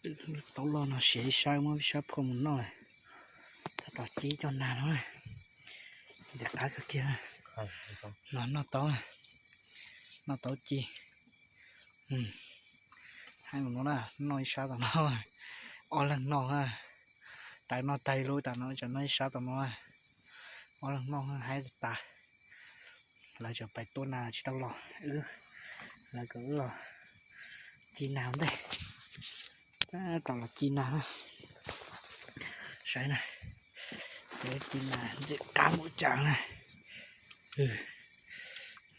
Taub loj no siav ib sab, muab ib sab phua mus noj lawm. Tab tom ci cov nas no, ntxim qab kawg kiag. No noj taub, noj taub ci. Hais mus no na, noj ib sab tom no, ob leeg noj. Tag noj tag lub tas no tsam noj ib sab tom no, ob leeg noj haib tas tas. Lawv tseem pais tua nas tsis tau los, wb, lawv kom wb los ci nas ua ntej. Tab tom los ci nas na. Saib na, ci nas ntxim qab mus cas na.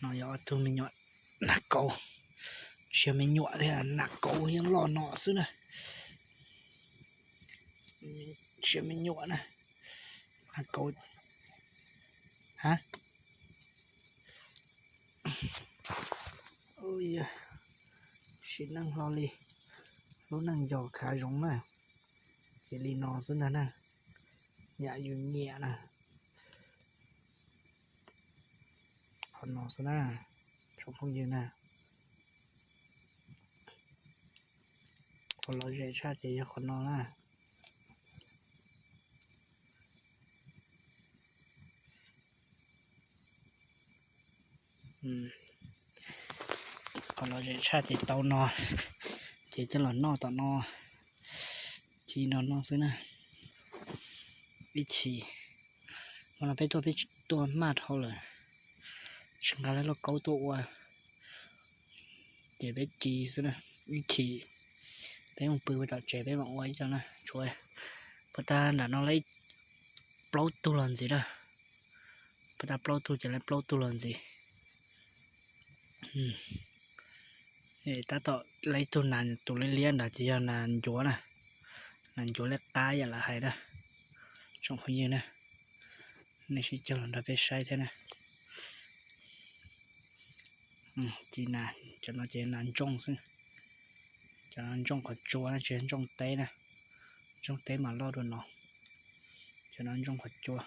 No yog ob tug me nyuam nas kauv, tsis yog me nyuam thiab, nas kauv yeej loj no xwb na. Tsis yog me nyuam na, nas kauv. Ha, sim neej hlo li, lub neej yog khav zoov na, ces li no xwb ntag na, yam yus nyiam na. Qhov no xwb na, tsoom phooj ywg na, qhov lom zem tshaj ces yog qhov no na. Qhov lom zem tshaj ces tau no, ces coj los noj tom no, ci no no xwb na. Ib chim, hmo no peb tuaj peb tuaj maj dhau lawm, tsis nqa lawv lauj kaub tuaj ua, ces peb ci xwb na. Ib chim peb mus pw tom tsev peb mam ua ib co na, tshuav puag ta nram no lawv plaub tug los ntxiv na, puag ta plaub tug ces lawv plaub tug los ntxiv. Tab tom lawv ib tug nas tus liab liab ntawd ces yog nas ncuav na, nas ncuav liab qab yam lawv hais na, tsoom phooj ywg na, nej sib caug los nrog peb saib thiab na. Ci nas, cov no ces nas ntsooj xwb, cov no ntsooj qhov tsua na, tsis yog ntsooj teb na, ntsooj teb mas loj dua no, cov no ntsooj qhov tsua.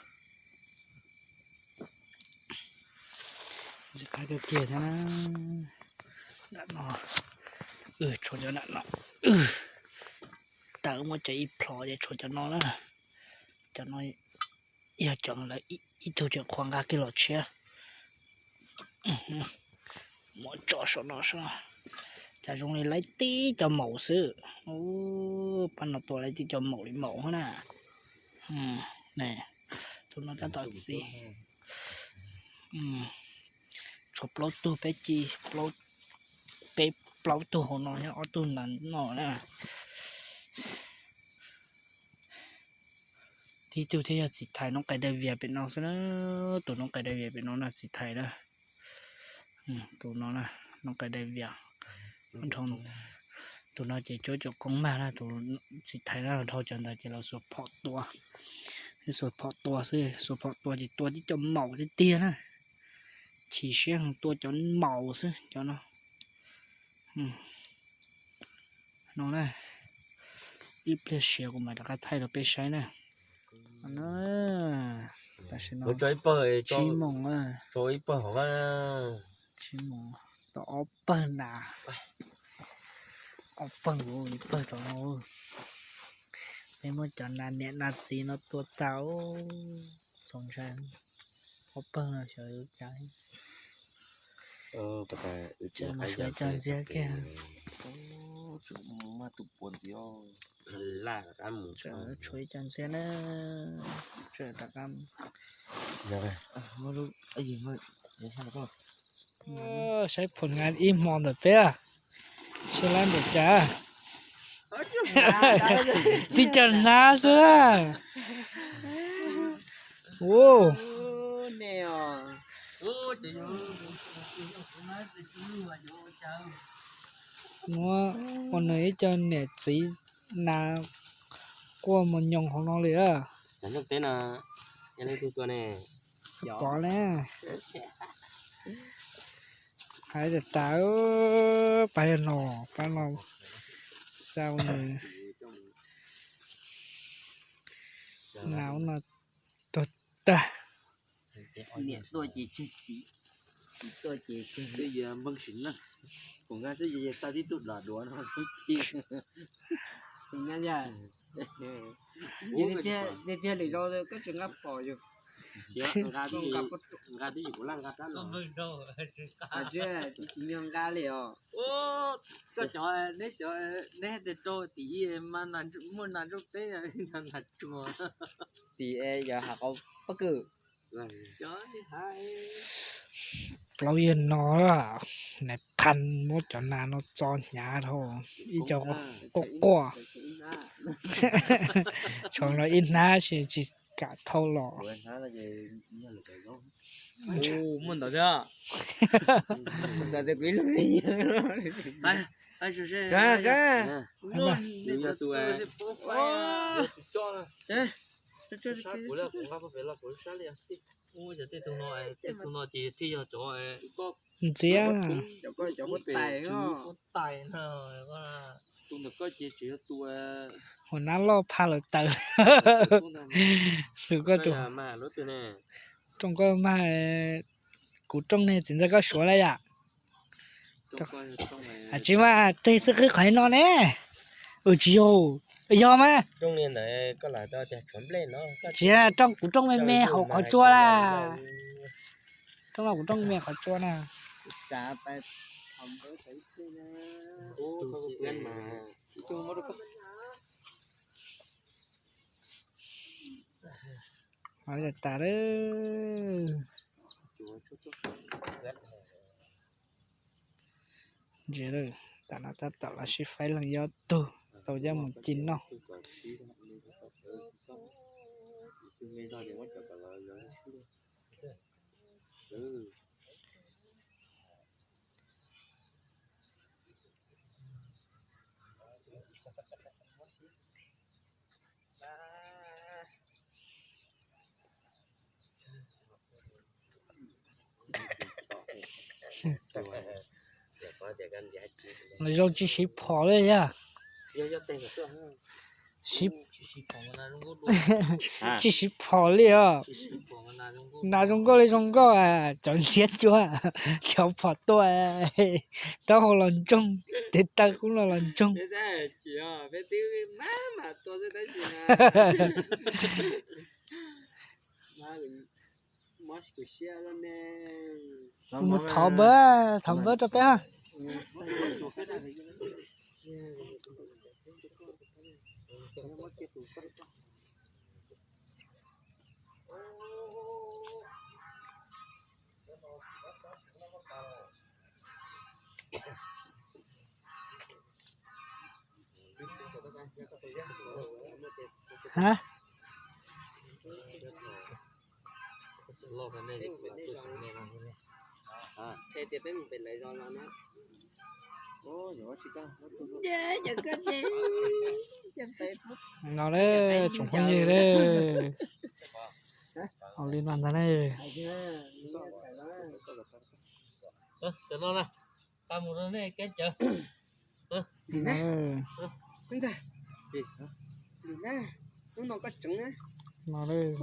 Ntxim qab kiag kiag thiab na. Nram no, tshuav cov nram no, tawm muab cov ib plho ces tshuav cov no na, cov no yog cov lawv ib tug tseem qhuav nqa kiag los tshiab. Muab tso saum no seb, cas zoo li lawv tib co maum xwb. Pab no tua lawv tib co maum li maum na. Tus no tab tom txiv. Tshuav plaub tug peb ci, peb plaub tug hauv no nyob ob tug ntawd no na. Tib tug thiab yog txiv thais noob qais dawb vias pem no xwb na. Tus noob qais dawb vias pem no na txiv thais na. Tus no na, noob qais dawb vias. Tus no ces cuab cov koob mag na, tus txiv thais na, dhau cov ntawd ces los xuas phom tua. Xuas phom tua xwb, xuas phom tua ces tua tib co maum tiag tiag na. Chim siab tua cov maum xwb cov no. No na, ib pliag siav kuv mam rov qab thaij rau peb saib na. Tam sim no tsib moos, tsib moos, tau ob pawg nas, ob pawg, ib pawg tau no. Peb muab cov nas niam nas txiv no tua tag, txaus ntshai. Ob pawg no xyov yuav cas. Mus suav cov ntxiab kiag. Tshuav cov ntxiab na, tsam rov qab. Saib phom nas ib hmo ntawm peb, saib lab ntawm cas. Tib co hnab xwb. Muab ua nws ib co niam txiv nas quaj mos nyoos hauv no li. Pov ne, hais tas tas, pab yog no, pab no xa ua nws nas no tuag tag. Niam tuaj ces tseg txiv, txiv tuaj ces tseg niam. Xwb yog npawg sim neej, kuv nqa xwb yog xa tib tug dom duav no xwb. Tiag tiag lwm zaus koj tsis nqa pom yus. Nqa twb yim kuv laj nqa rab no. Tsis nqa li os. Koj cov neb cov neb tias rau tim muaj nas ntsauj teb, nas tsuag. Tim yog has qau pob kws. Plaub yawg no, nais phas muab cov nas no txo hnyav dhau ib co quaj quaj. Tshuav no ib hnab tsis kam thau los. Muaj ntawd thiab. Ntxiv. Hua nab loj phaj lawm tawm. Tus koj tus, rooj koj mag, kuv rooj ne txiv ntxawg koj suav lawm yam. Tsis mas teg xwb qhib qhov no ne. Tsis yog, yog mas. Tsis, rooj kuv rooj me me hauv qhov tsua la. Rooj no kuv rooj me qhov tsua na. Tas lawm. Ntsia lawm, tam no tab tom los sib faib leej yob tug tau coj mus ci noj. Los zoo tsis siv phom li yog. Tsis siv phom li os. Nas zoo nkauj li zoo nkauj, cov ntxhiab cua, cov phom tua, taub hau los ntsoog, tes taw kuj los los ntsoog. Mus thov npawb, thov npawb rau peb ha. Ha? No lawm tsoom phooj ywg lawm. Ua li no ntag na. No lawm.